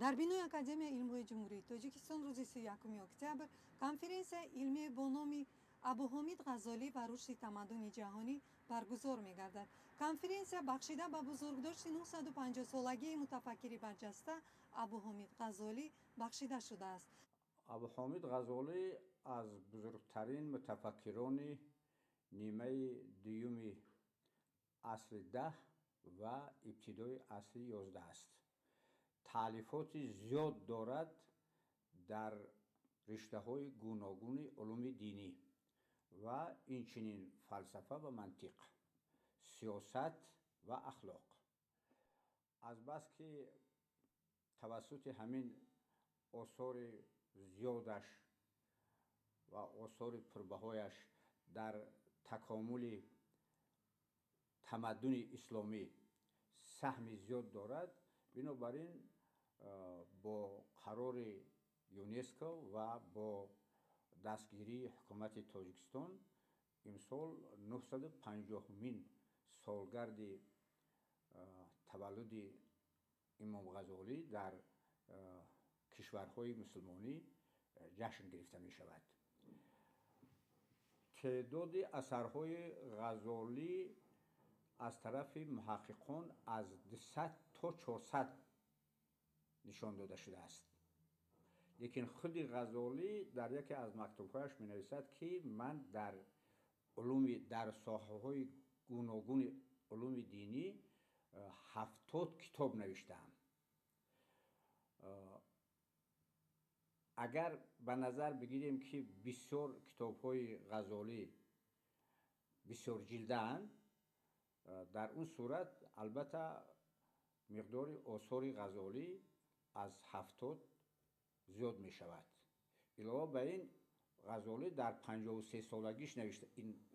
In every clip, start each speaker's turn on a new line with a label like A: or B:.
A: Дар бинои Академияи илмҳои Ҷумҳурии Тоҷикистон рӯзи 31 октябр конференсияи илмӣ бо номи Абуҳомид Ғазолӣ ва рушди тамаддуни ҷаҳонӣ баргузор мегардад. Конференсия бахшида ба бузургдошти 950-солагии мутафаккири барҷаста Абуҳомид Ғазолӣ бахшида шудааст.
B: Абуҳомид Ғазолӣ аз бузургтарин мутафаккирони нимаи дуюми асри 10 ва ибтидои асри 11 аст. Таълифоти зиёд дорад дар риштаҳои гуногуни улуми динӣ ва инчунин фалсафа ва мантиқ, сиёсат ва ахлоқ. Азбаски тавассути ҳамин осори зиёдаш ва осори пурбаҳояш дар такомули тамаддуни исломӣ саҳми зиёд дорад, бинобар ин бо қарори ЮНЕСКО ва бо дастгирии ҳукумати Тоҷикистон имсол 950-мин солгарди таваллуди Имом Ғазолӣ дар кишварҳои мусулмонӣ ҷашн гирифта мешавад. Теъдоди асарҳои Ғазолӣ аз тарафи муҳаққиқон аз 200 то 400 нишон дода шудааст. Лекин худи Ғазолӣ дар яке аз мактубҳояш менависад, ки ман дар соҳаҳои гуногуни улуми динӣ 70 китоб навиштаам. Агар ба назар бигирем, ки бисёр китобҳои Ғазолӣ бисёр ҷилдаанд, дар он сурат албатта миқдори осори Ғазолӣ аз 70 зиёд мешавад. Илова ба ин Ғазолӣ дар 53 солагиш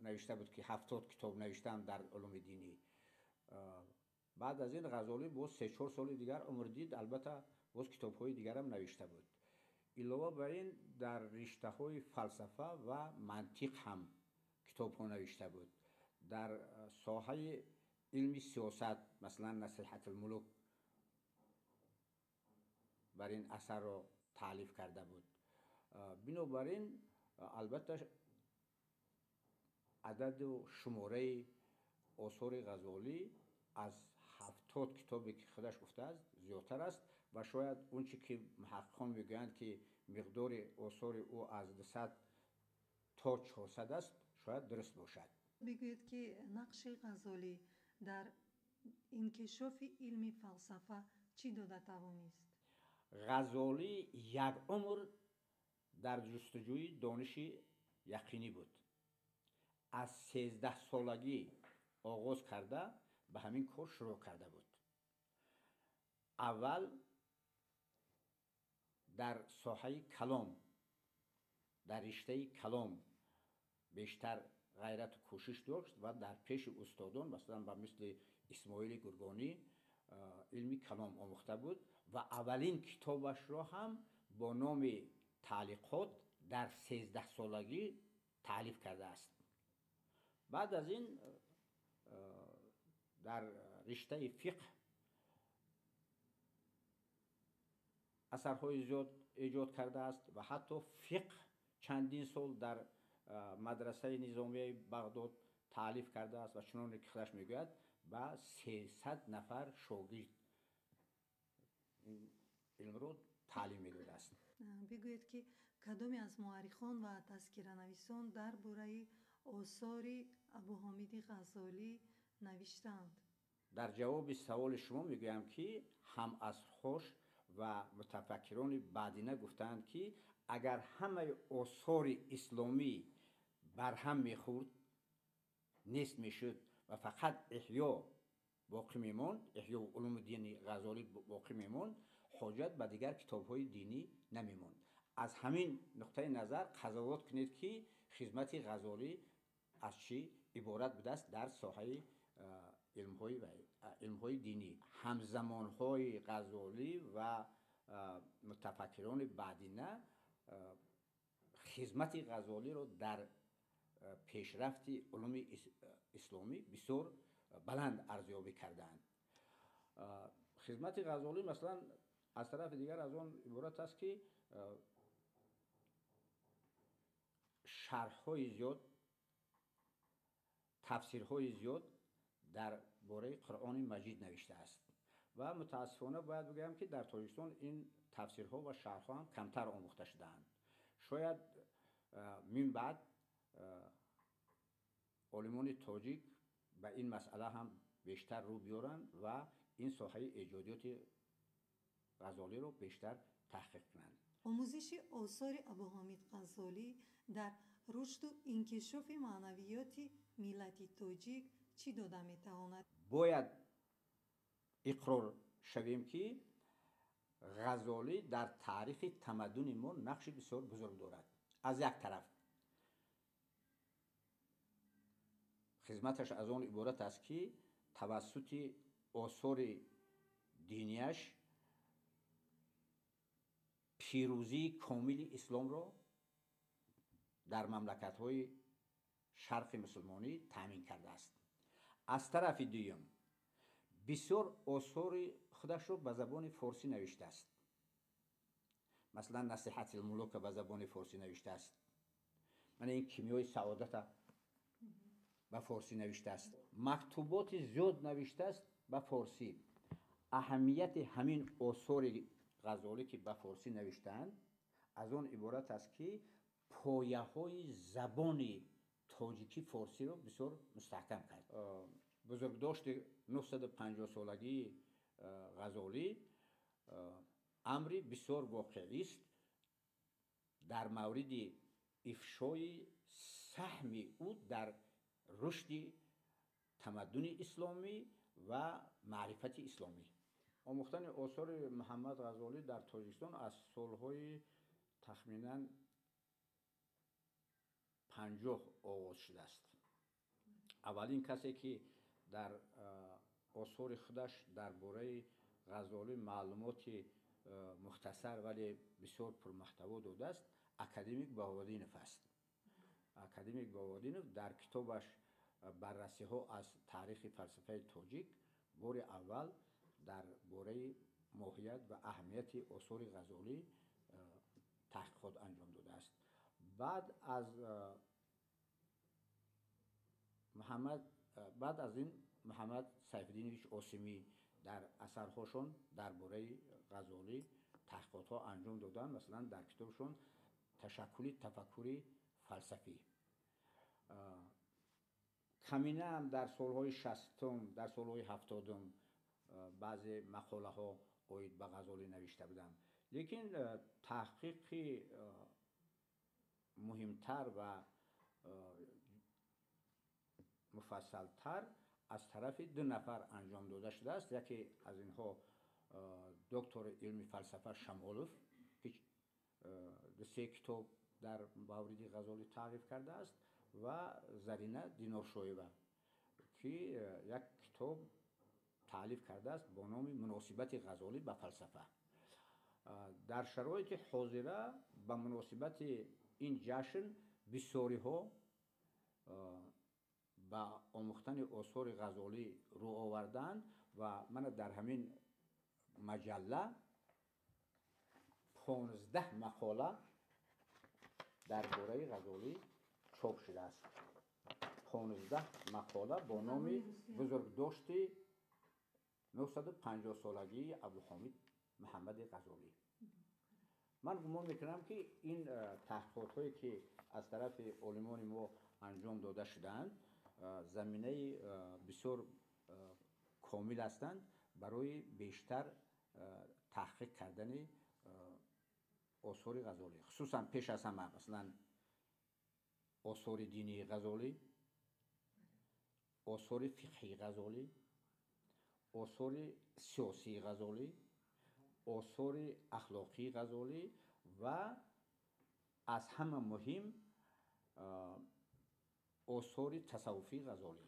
B: навишта буд, ки 70 китоб навиштаам дар улуми динӣ. Баъд аз ин Ғазолӣ боз 3-4 соли дигар умр дид, албатта боз китобҳои дигарам навишта буд. Илова ба ин дар риштаҳои фалсафа ва мантиқ ҳам китобҳо навишта буд. Дар соҳаи илми сиёсат, масалан Насиҳатулмулук бар ин асарро таълиф карда буд. Бинобар ин албатта ададу шумораи осори Ғазолӣ аз 70 китобе ки худаш гуфтааст зиёдтар аст ва шояд он чи ки муҳаққиқон мегӯянд, ки миқдори осори ӯ аз 200 то 400 аст, шояд дуруст бошад.
A: Бигӯед, ки нақши Ғазолӣ дар инкишофи илми фалсафа чӣ дода тавонист?
B: Ғазолӣ як умр дар ҷустуҷӯи дониши яқинӣ буд. Аз 13 солагӣ оғоз карда ба ҳамин кор шурӯъ карда буд. Аввал дар соҳаи калом, дар риштаи калом бештар ғайрату кӯшиш дошт ва дар пеши устодон, масалан ба мисли Исмоили Гургонӣ, илми калом омӯхта буд ва аввалин китобашро ҳам бо номи Таълиқот дар 13 солагӣ таълиф кардааст. Баъд аз ин дар риштаи фиқҳ асарҳои зиёд эҷод кардааст ва ҳатто фиқҳ чандин сол дар мадрасаи низомияи Бағдод таълиф кардааст ва чуноне ки худаш мегӯяд, ба 300 нафар шогирд илмро таълим медодааст.
A: Бигӯед, ки кадоме аз муаррихон ва тазкиранависон дар бораи осори Абуҳомиди Ғазолӣ навиштаанд?
B: Дар ҷавоби саволи шумо мегӯям, ки ҳамасрҳош ва мутафаккирони баъдина гуфтаанд, ки агар ҳамаи осори исломӣ барҳам мехӯрд, нест мешуд ва фақат Эҳё боқӣ мемонд, Эҳё улуми дини Ғазолӣ боқӣ мемонд, ҳоҷат ба дигар китобҳои динӣ намемонд. Аз ҳамин нуқтаи назар қазовот кунед, ки хизмати Ғазолӣ аз чӣ иборат будааст дар соҳаи илмҳои динӣ. Ҳамзамонҳои Ғазолӣ ва мутафаккирони баъдина хизмати Ғазолиро дар пешрафти улуми исломӣ бисёр баланд арзёбӣ кардаанд. Хизмати Ғазолӣ, масалан, Аз тарафи дигар аз он иборат аст, ки шарҳҳои зиёд, тафсирҳои зиёд дар бораи Қуръони Маҷид навиштааст ва мутаассифона бояд бигӯям, ки дар Тоҷикистон ин тафсирҳо ва шарҳҳо ҳам камтар омӯхта шудаанд. Шояд мин баъд олимони тоҷик ба ин масъала ҳам бештар рӯ биёранд ва ин соҳаи эҷодиёти Ғазолиро бештар таҳқиқ кунанд.
A: Омӯзиши осори Абуҳомид Ғазолӣ дар рушду инкишофи маънавиёти миллати тоҷик чӣ дода метавонад?
B: Бояд иқрор шавем, ки Ғазолӣ дар таърихи тамаддуни мо нақши бисёр бузург дорад. Аз як тараф хизматаш аз он иборат аст, ки тавассути осори динияш пирӯзии комили исломро дар мамлакатҳои шарқи мусулмонӣ таъмин кардааст. Аз тарафи дуюм бисёр осори худашро ба забони форсӣ навиштааст. Масалан, Насиҳати лмулука ба забони форсӣ навиштааст. Мана ин Кимиёи саодата ба форсӣ навиштааст. Мактуботи зиёд навиштааст ба форсӣ. Аҳамияти ҳамин осори Ғазолӣ, ки ба форсӣ навиштаанд, аз он иборат аст, ки пояҳои забони тоҷикӣ форсиро бисёр мустаҳкам кард. Бузургдошти 950-солагии Ғазолӣ амри бисёр воқеист дар мавриди ифшои саҳми ӯ дар рушди тамаддуни исломӣ ва маърифати исломӣ. Омӯхтани осори Муҳаммад Ғазолӣ дар Тоҷикистон аз солҳои тахминан 50 оғоз шудааст. Аввалин касе, ки дар осори худаш дар бораи Ғазолӣ маълумоти мухтасар, вале бисёр пурмуҳтаво додааст, академик Баҳовуддинов аст. Академик Баҳовуддинов дар китобаш «Баррасиҳо аз таърихи фалсафаи тоҷик» бори аввал дар бораи моҳият ва аҳамияти осори Ғазолӣ таҳқиқот анҷом додааст. Баъд аз ин Муҳаммад Сайфиддинович Осимӣ дар асарҳошон дар бораи Ғазолӣ таҳқиқотҳо анҷом доданд, масалан, дар китобшон «Ташаккули тафаккури фалсафӣ». Камина ҳам дар солҳои 60-ум, дар солҳои 70-ум баъзе мақолаҳо оид ба Ғазолӣ навишта буданд. Лекин таҳқиқи муҳимтар ва муфассалтар аз тарафи ду нафар анҷом дода шудааст. Яке аз инҳо доктори илми фалсафа Шамолов, ки ду-се китоб дар мавриди Ғазолӣ таълиф кардааст, ва Зарина Диноршоева, ки як китоб таълиф кардааст бо номи «Муносибати Ғазолӣ ба фалсафа». Дар шароити ҳозира ба муносибати ин ҷашн бисёриҳо ба омӯхтани осори Ғазолӣ рӯ оварданд ва мана дар ҳамин маҷалла 15 мақола дар бораи Ғазолӣ чоп шудааст. 15 мақола бо номи бузургдошти 950-солагии Абуҳомид Муҳаммади Ғазолӣ. Ман гумон мекунам, ки ин таҳқиқотҳое, ки аз тарафи олимони мо анҷом дода шудаанд, заминаи бисёр комил ҳастанд барои бештар таҳқиқ кардани осори Ғазолӣ, хусусан пеш аз ҳама, масалан, осори динии Ғазолӣ, осори фиқҳии Ғазолӣ, осори сиёсии Ғазолӣ, осори ахлоқии Ғазолӣ ва аз ҳама муҳим осори тасаввуфии Ғазолӣ.